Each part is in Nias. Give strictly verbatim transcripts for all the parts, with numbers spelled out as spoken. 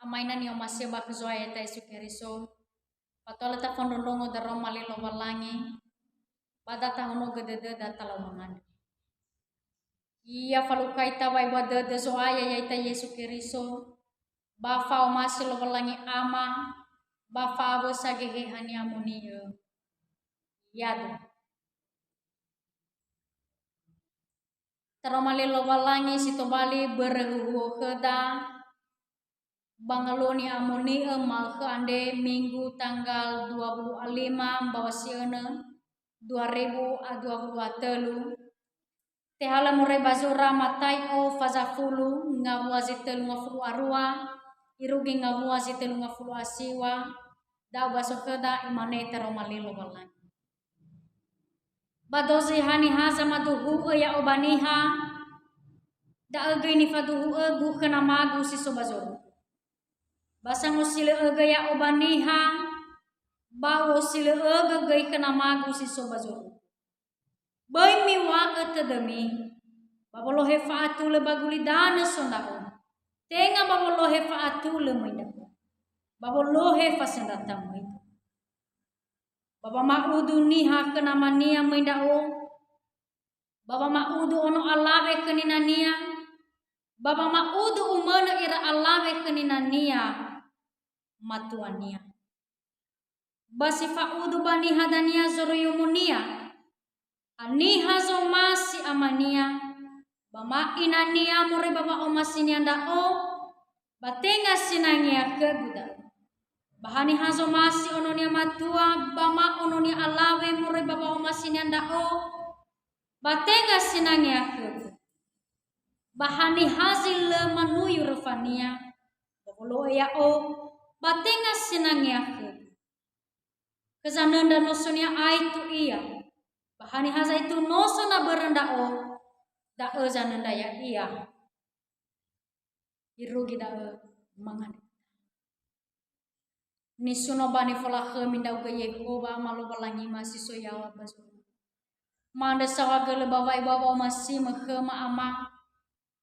Ama ina ni'omasi'ö ba khö Zo'aya ya'ita Yesu Keriso, fatua lö tafondrondrongo daroma li Lowalangi, ba da tahonogö dödöda talau mangandrö. I'afalukha ita wa'ebua dödö Zo'aya ya'ita Yesu Keriso, ba fa'omasi Lowalangi Ama, ba fa'awösa Geheha ni'amoni'ö. Yadu. Taroma li Lowalangi si tobali börö huhuo khöda, ba ngalö ni'amoni'ö ma'ökhö andre, Minggu tanggal dua puluh lima mbawa siönö dua ribu a dua puluh a tölu. Tehalö moroi ba zura Matai'o fazafulu, ngawua zi tölu ngafulu a rua, irugi ngawua zi tölu ngafulu a siwa, da'ö ba so khöda, imane taroma li Lowalangi. Ba dozi haniha zamaduhu'ö ya'o ba niha, da'ö göi nifaduhu'ögu khö Namagu si so ba zorugo. Ba sangosilö'ögö ya'o ba niha, ba u'osilö'ögö göi khö Namagu si so ba zorugo. Böi miw̃a'ö tödömi, ba wolohe fa'atulö ba gulidanö so ndra'o, tenga ba wolohe fa'atulö möi ndra'o, ba wolohe fasöndrata möi. Ba wama'udu niha khö namania möi ndra'o, ba wama'udu ono alawe khö ninania, ba wama'udu umönö ira alawe khö ninania matuania. Ba si fa'udu ba niha dania zoroiyomonia, ha niha zomasi amania, ba ma inania moroi ba wa'omasinia ndra'o, ba tenga sinangea khögu da'ö. Ba haniha zomasi ononia matua, ba ma ononia alawe moroi ba wa'omasinia ndra'o, ba tenga sinangea khögu. Ba haniha zi lö manuyu röfania, ba wolo'ö ya'o, ba tenga sinangea khögu. Khö zanöndra nosonia aitu ia, ba haniha zaitu noso na börö ndra'o, da'ö zanöndra ya'ia. Irugi da'ö mangandrö. Nisuno ba nifolakhömi ndra'ugö Yehowa, Ama Lowalangima si so yaŵa ba zorugo. Ma'andrö saohagölö ba wa'ebua wa'omasimö khöma, Ama.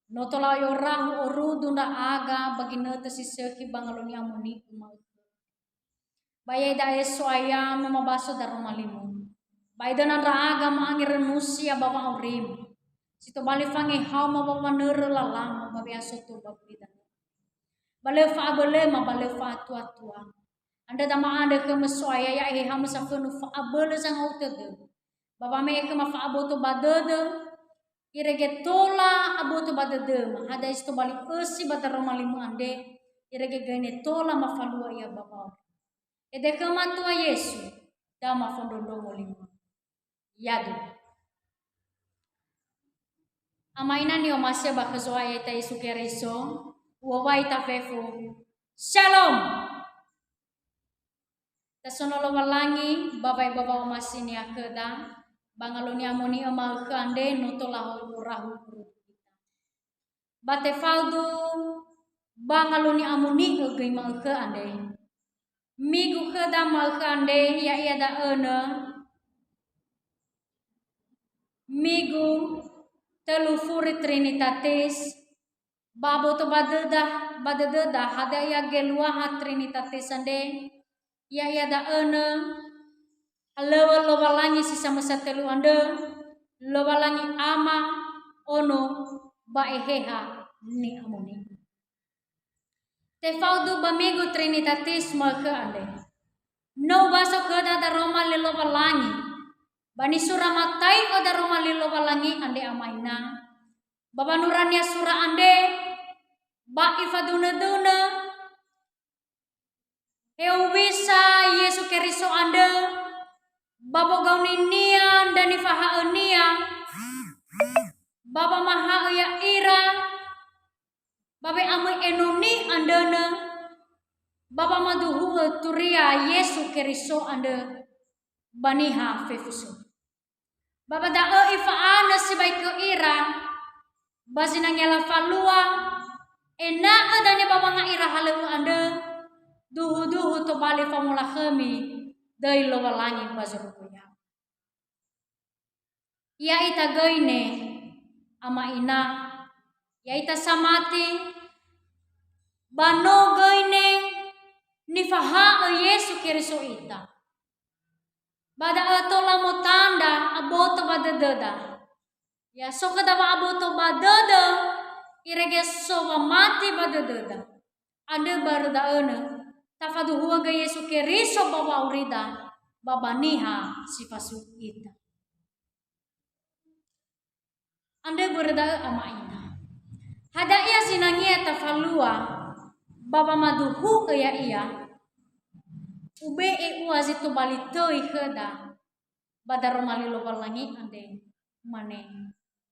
No tola I'orahu orudu ndra'aga ba ginötö si sökhi ba ngalö ni'amoni'ö ma'ökhö. Ba iada'e So'aya no mabaso daroma li-Mu. Ba edöna ndra'aga ma'angerönusia ba wa'aurima. Si tobali fangehaoma ba wanörö lalama ba we'aso tou ba gulidanö. Ba lö fa'abölöma, ba lö fa'atuatua. Andrö da ma'andrö khömö So'aya, ya'e Eheha-Mö safönu fa'abölö zangau tödöma. Ba wame'e khöma fa'aboto ba dödö, irege tola aboto ba dödöma, hadia si tobali ösi ba daroma li-Mu andre, irege göi ne tola mafalua ia ba wa'aurima. Ede khöma Tua Yesu, da mafondrondrongo li-Mu. Yadu. Ama ina ni'omasi'ö ba khö Zo'aya ya'ita Yesu Keriso, uŵa'ö ita fefu, Shalom! Tasono Lowalangi ba wa'ebua wa'omasi-Nia khöda, ba ngalö ni'amoni'ö ma'ökhö andre no tola I'orahu orudu ita. Ba tefaudu ba ngalö ni'amoni'ö göi ma'ökhö andre. Migu khöda ma'ökhö andre, ya'ia da'ö nö Migu tölu furi Trinitatis, ba aboto ba döda, ba dödöda, hadia ia geluaha Trinitatis andre, ya'ia da'ö nö halöŵö Lowalangi si samösa tölu andrö, Lowalangi Ama, Ono, ba Eheha Ni'amoni'ö. Tefaudu ba Migu Trinitatis ma'ökhö andre. No ubaso khöda daroma li Lowalangi, ba nisura Matai'ö daroma li Lowalangi andre, ama ina. Ba wanura ni'asura andre, ba ifadunödunö hewisa Yesu Keriso andrö, ba wogaoni-Nia ndra nifahaö-Nia, ba wamaha'ö ya'ira, ba we'amöi enoni andrönö, ba wamaduhu'ö turia Yesu Keriso andrö ba niha fefu sökhi. Ba ba da'ö ifa'anö sibai khö ira, ba zinangea lafalua, ena'ö dania ba wanga'ira halöŵö andrö, duhu-duhu tobali famolakhömi döi Lowalangi ba zorugo yaŵa. Ya'ita göi ne, ama ina, ya'ita samati, Ba no göi ne nifahaö Yesu Keriso ita. Ba da'ö tola motandra aboto ba dödöda. Ya, so khöda wa'aboto ba dödö, irege so wamati ba dödöda. Andrö börö da'ö nö tafaduhu'ö göi Yesu Keriso ba wa'aurida ba ba niha si fasugi ita. Andrö börö da'ö, ama ina. Hadia ia zinangea tafalua ba wamaduhu'ö ya'ia, ube'e ua zi tobali töi khöda ba daroma li Lowalangi andre, umane,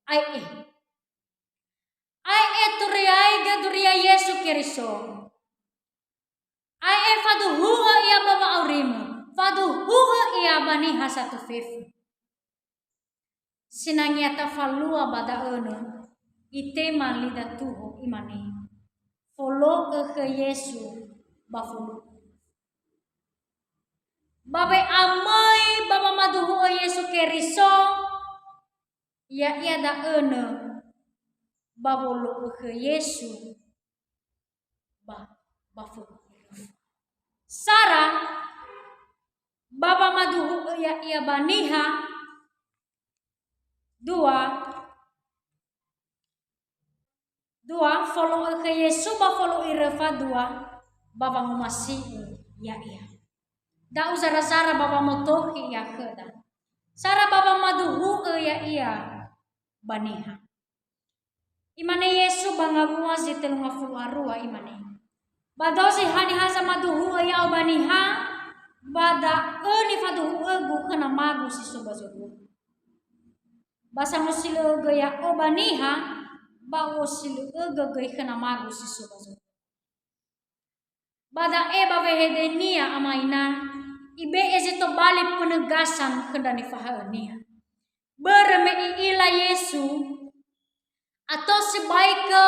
"Ae'e. Ae'e turiaigö duria Yesu Keriso. Ae'e faduhu'ö ia ba wa'aurimö. Faduhu'ö ia ba niha sato fefu." Sinangea tafalua ba da'ö nö, itema lida tuho, imane, "Folo'ö khö Yesu ba folo'ö." Ba we'amöi ba wamaduhu'ö Yesu Keriso, ya'ia da'ö nö ba wolo'ö khö Yesu ba, ba folo'ö. Sara ba wamaduhu'ö ya'ia ba niha, dua, dua, folo'ö khö Yesu ba folo'ö iröfa, dua, ba wangumasi'ö ya'ia. Da'ö zara-zara ba wamotokhi ia khöda. Sara ba wamaduhu'ö ya'ia ba niha. Imane Yesu ba ngawua zi telungafulu arua, imane, "Ba dozi haniha zamaduhu'ö ya'o ba niha, ba da'ö nifaduhu'ögu khö Namagu si so ba zorugo. Ba sangosilö'ögö ya'o ba niha, ba u'osilö'ögö göi khö Namagu si so ba zorugo." Ba da'e ba wehedenia, ama ina, ibe'e zi tobali penegasan khö ndra nifahaönia. Börö me i'ila Yesu, ato sibai kö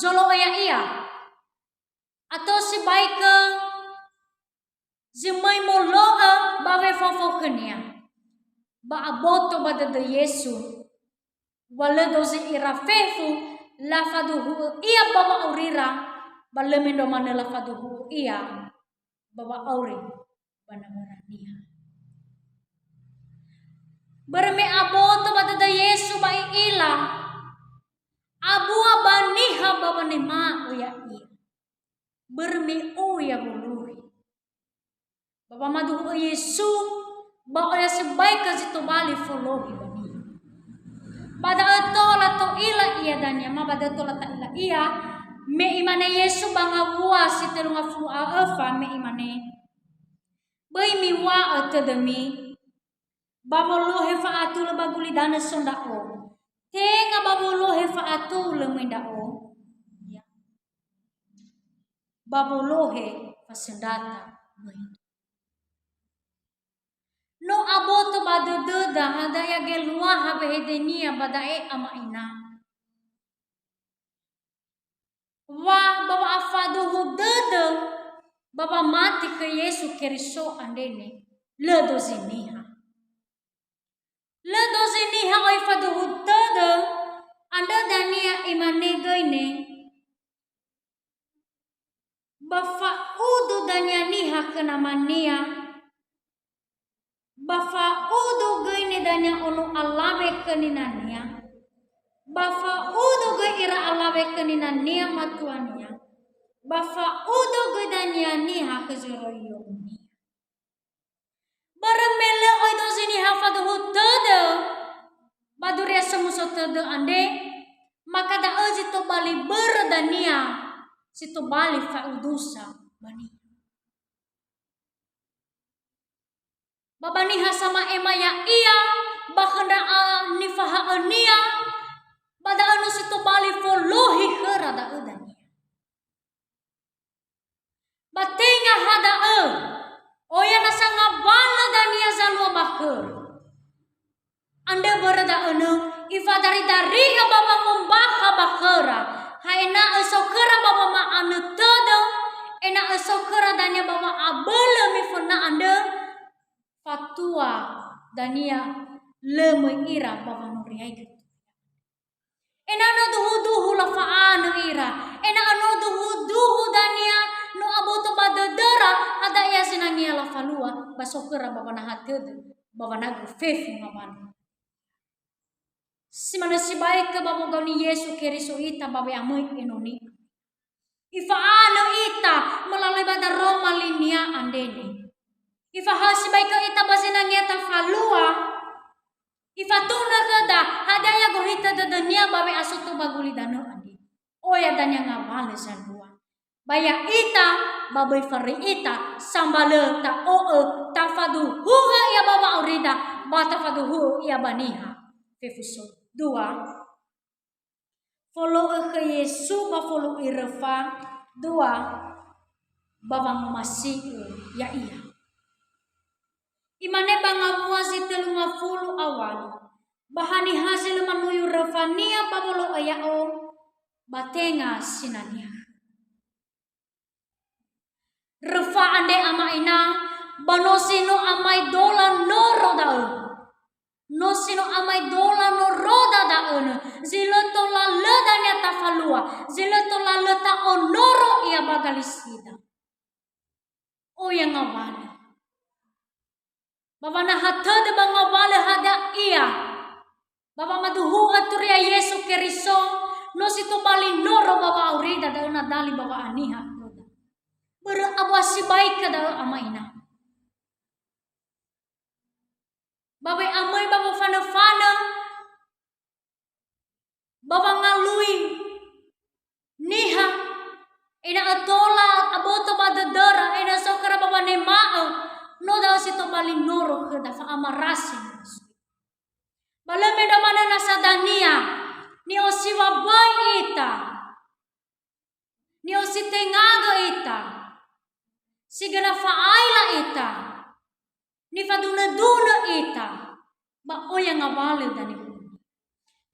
zolo'ö ya'ia. Ato sibai kö zi möi molo'ö ba wefofo khönia. Ba aboto ba dödö Yesu, wa lö dozi ira fefu lafaduhu'ö ia ba wa'aurira, ba lö mendrua manö lafaduhu'ö ia ba wa'auri ba nawöra niha. Börö me aboto ba dödö Yesu ba i'ila, abua ba niha ba wanema'ö ya'ia. Börö me oya wolohe. Ba wamaduhu'ö Yesu, ba oya sibai kö zi tobali folohi ba niha. Ba da'ö tola to'ila ia dania, ma ba da'ö tola ta'ila ia, me imane Yesu ba ngawua si telungafulu a öfa, me imane, "Böi miŵa'ö tödömi, 'Ba wolohe fa'atulö ba gulidanö so ndra'o.' Tenga ba wolohe fa'atulö möi ndra'o, ya, ba wolohe fasöndrata möi." No aboto ba dödöda hadia geluaha wehedenia ba da'e, ama ina. Wa ba wa'afaduhu dödö ba wamati khö Yesu Keriso andre ne, lö dozi niha. Lö dozi niha oi faduhu dödö, andrö dania imane göi ne, ba fa'udu dania niha khö namania, ba fa'udu göi ne dania ono alawe khö ninania, ba fa'udu göi ira alawe khö ninania matuania, ba fa'udu göi dania niha khö zoroiyonia. Börö me lö oi dozi niha faduhu tödö ba Duria Somuso Tödö andre, maka da'ö zi tobali börö dania si tobali fa'udusa ba niha. Ba ba niha sama'ema ya'ia, ba khö ndra a nifaha'önia, ba da'ö no si tobali folohi khöra da'ö dania. Ba tenga ha da'ö, oya nasa ngawalö dania zalua ba khöra. Andrö börö da'ö nö ifadari-dari'ö ba wangombakha ba khöra, ha ena'ö so khöra ba wama'anö tödö, ena'ö so khöra dania ba wa'abölö miföna andrö, fatua dania lö möi ira ba wanuriaigö. Ena'ö no duhu-duhu lafa'anö ira, Ena'ö no duhu-duhu dania, no aboto ba dödöra, hadia zinangea lafalua, ba so khöra ba wanaha tödö, ba wanagö fefu ngawalö. Si manö sibai khö ba wogaoni Yesu Keriso ita ba we'amöi enoni. Ifa'anö ita melalui ba daroma linia andre ne. Ifahaö sibai khö ita ba zinangea tafalua. Ifatunö khöda hadia ia gohitö dödönia ba we'aso tou ba gulidanö andre. Oya dania ngawalö zalua. Ba ya'ita, ba böi faröi ita, sambalö ta'o'ö, tafaduhu'ö ia ba wa'aurida, ba tafaduhu'ö ia ba niha. Fefu so. Dua, folo'ö khö Yesu ba folo'ö röfa, dua, ba wangomasi'ö Ya'ia. Imane ba ngawua zi tölu ngafulu awali, ba haniha zi lö manuyu röfania ba wolo'ö ya'o, ba tenga sinangea. Röfa andre ama'ina, ba no si no amaedola noro da'ö. No si no amaedola noroda da'önö, zi lö tola lö dania tafalua, zi lö tola lö ta'onoro ia ba galisida. Oya ngawalö. Ba wanaha tödö ba ngawalö hadia ia. Ba wamaduhu'ö turia Yesu Keriso, no si tobali noro ba wa'aurida da'ö nadali ba wa'aniha khöda. Börö awua sibai khö da'ö ama'ina. Ba we'amöi ba wofanö-fanö, ba wangalui niha, ena'ö tola aboto ba dödöra, ena'ö so khöra ba wanema'ö, no da'ö si tobali noro khöda fa'amarasi. Ba lö mendrua manö nasa dania, ni'osiwawöi ita, ni'ositengagö ita, si göna fa'aila ita, nifadunödunö ita, ba oya ngawalö dania.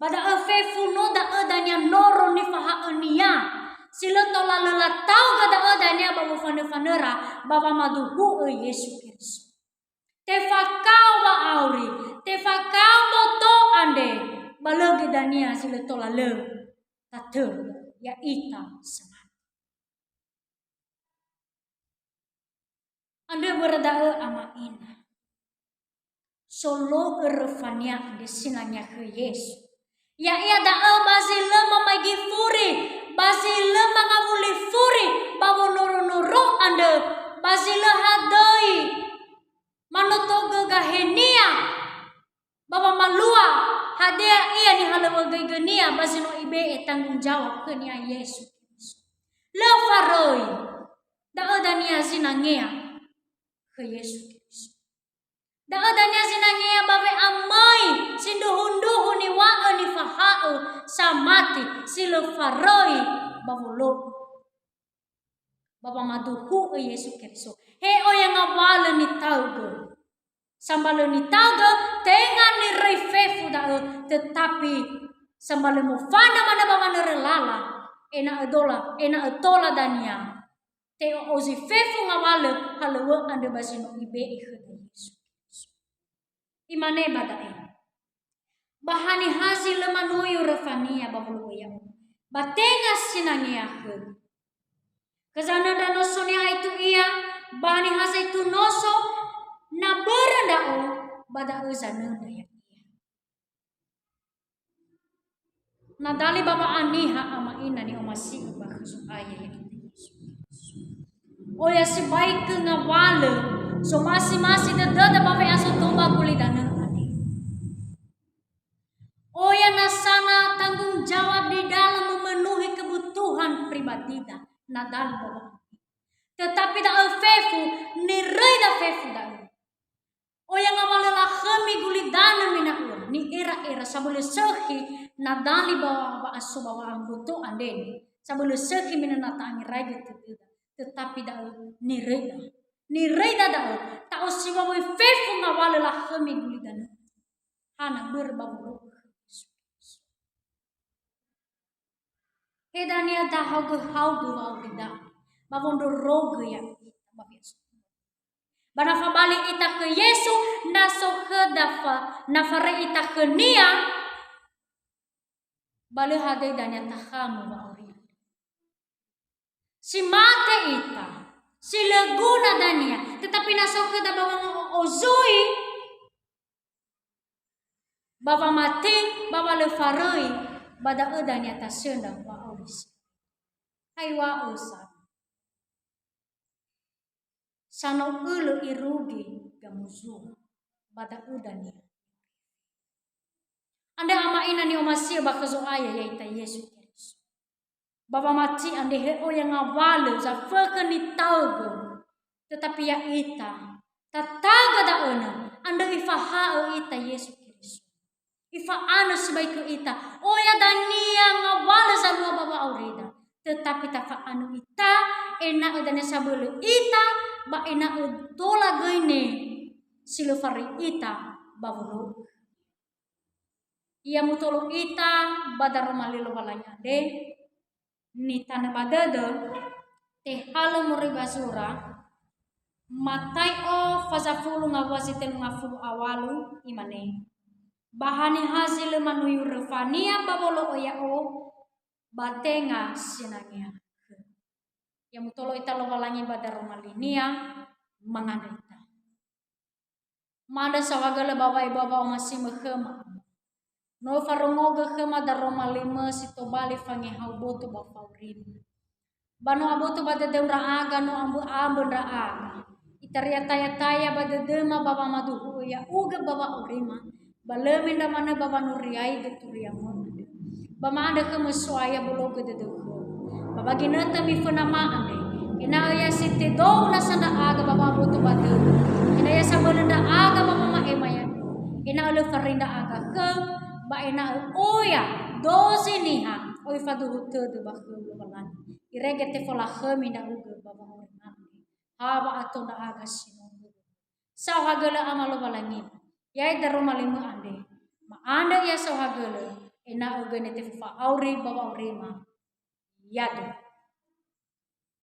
Ba da'ö fefu no da'ö dania noro nifaha'önia, si lö tola lö lataogö da'ö dania ba wofanö-fanöra ba wamaduhu'ö Yesu Keriso. Tefakao wa'auri, tefakao mboto andre, ba lö göi dania si lö tola lö tatörö ya'ita samati. Andrö börö da'ö ama'ina. Solo'ö röfania andre sinangea khö Yesu. Ya'ia da'ö ba zi lö mamaigi furi, ba zi lö mangawuli furi, ba wonoro-noro andrö, ba zi lö hadöi manotogö gahenia, ba wamalua, hadia ia nihalöŵögöigönia ba zi no ibe'e tanggung jawab khönia Yesu Keriso. Lö faröi, da'ö dania zinangea khö Yesu Keriso. Da'ö dania zinangea ba we'amöi sindruhu-ndruhu niŵa'ö nifaha'ö samati si lö faröi ba wolo'ö. Ba wamaduhu'ö Yesu Keriso. He oya ngawalö nitaugö. Sambalö nitaugö, tenga niröi fefu da'ö, tetapi sambalö mofanö manö ba wanörö lala, ena'ö dola, ena'ö tola dania. Te'o'ozi fefu ngawalö halöŵö andrö ba zi no ibe'e khöda Yesu Keriso. Imane ba da'e, ba haniha zi lö manuyu röfania ba wolo'ö ya'o, ba tenga sinangea khögu. Khö zanöndra noso ni'aitu ia, ba haniha zaitu noso, na börö ndra'o, ba da'ö zanöndra ya'ia. Nadali ba wa'aniha ama'ina ni'omasi'ö ba khö Zo'aya ya'ita Yesu Keriso. Oya sibai khö ngawalö, somasi-masi dödöda ba we'aso tou ba gulidanö andre. Oya nasa na tanggung jawab di dalam memenuhi kebutuhan pribadida, nadali ba wa'aniha. Tetapi da'ö fefu, niröida fefu da'ö. Oya ngawalö lakhömi gulidanö mena'ua, ni'era-era sabölö sökhi nadali ba wa'aso ba wa'amboto andre, sabölö sökhi me na ta'angeraigö tödöda, tetapi da'ö niröida. Niröida da'ö, ta'osiwawöi fefu ngawalö lakhömi gulidanö. Hana börö ba wolo'ö. He dania dahaogö-haogö wa'aurida, ba wondrorogö ya'ita ba we'aso. Ba na fabali ita khö Yesu, na so khöda fa-, na faröi ita khönia, ba lö hadöi dania takhamö wa'aurida. Si mate ita, si lö guna dania, tetapi na so khöda ba wango'ozui, ba wamate, ba wa lö faröi, ba da'ö dania tasöndra wa'auri si. Hai wa'ö sa. Sanau ölö irugi gamuzua, ba da'ö dania. Andrö ama'ina ni'omasi'ö ba khö Zo'aya ya'ita Yesu Keriso. Ba wamati andre he oya ngawalö zafökhö nitaögö, tetapi ya'ita, tataögö da'ö na, andrö ifaha'ö ita Yesu Keriso. Ifa'anö sibai khö ita, oya dania ngawalö zalua ba wa'aurida, tetapi tafa'anö ita, ena'ö dania sabölö ita, ba ena'ö tola göi ne si lö faröi ita ba wolo'ö. Ya mutolo ita ba daroma li Lowalangi andre, nitanö ba dödö, tehalö moroi ba zura, Matai'o fazafulu ngawua zi telungafulu awalu, imane, "Ba haniha zi lö manuyurö fania ba wolo'ö ya'o, ba tenga sinangea khö." Ya mutolo ita Lowalangi ba daroma linia, mangandrö ita. Ma'andrö saohagölö ba wa'ebua wa'omasimö khöma. No farongogö khöma daroma limö si tobali fangehau boto ba fa'aurima. Ba no aboto ba dödöu ndra'aga, no ambö'ambö ndra'aga. Itaria taya-taya ba dödöma ba wamaduhu'ö ya'ugö ba wa'aurima, ba lö mendra manö ba wanuriaigö turiamö andrö. Ba ma'andrö khömö So'aya bologö dödöu khöu. Ba ba ginötö miföna ma andre, ena'ö ya si tedou nasa ndra'aga ba wa'aboto ba dödöu, ena'ö ya sabölö ndra'aga ba wama'ema ya'o, ena'ö lö faröi ndra'aga khöu, ba ena'ö oya dozi niha oi faduhu tödö ba khöu Lowalangi. Irege tefola khömi ndra'ugö ba wa'aurima andre. Ha wa'ato ndra'aga si no khöu. Saohagölö Ama Lowalangi, ya'e daroma limö andre. Ma'andrö ia saohagölö, ena'ö göi ne tefufa'auri ba wa'aurima. Yadu.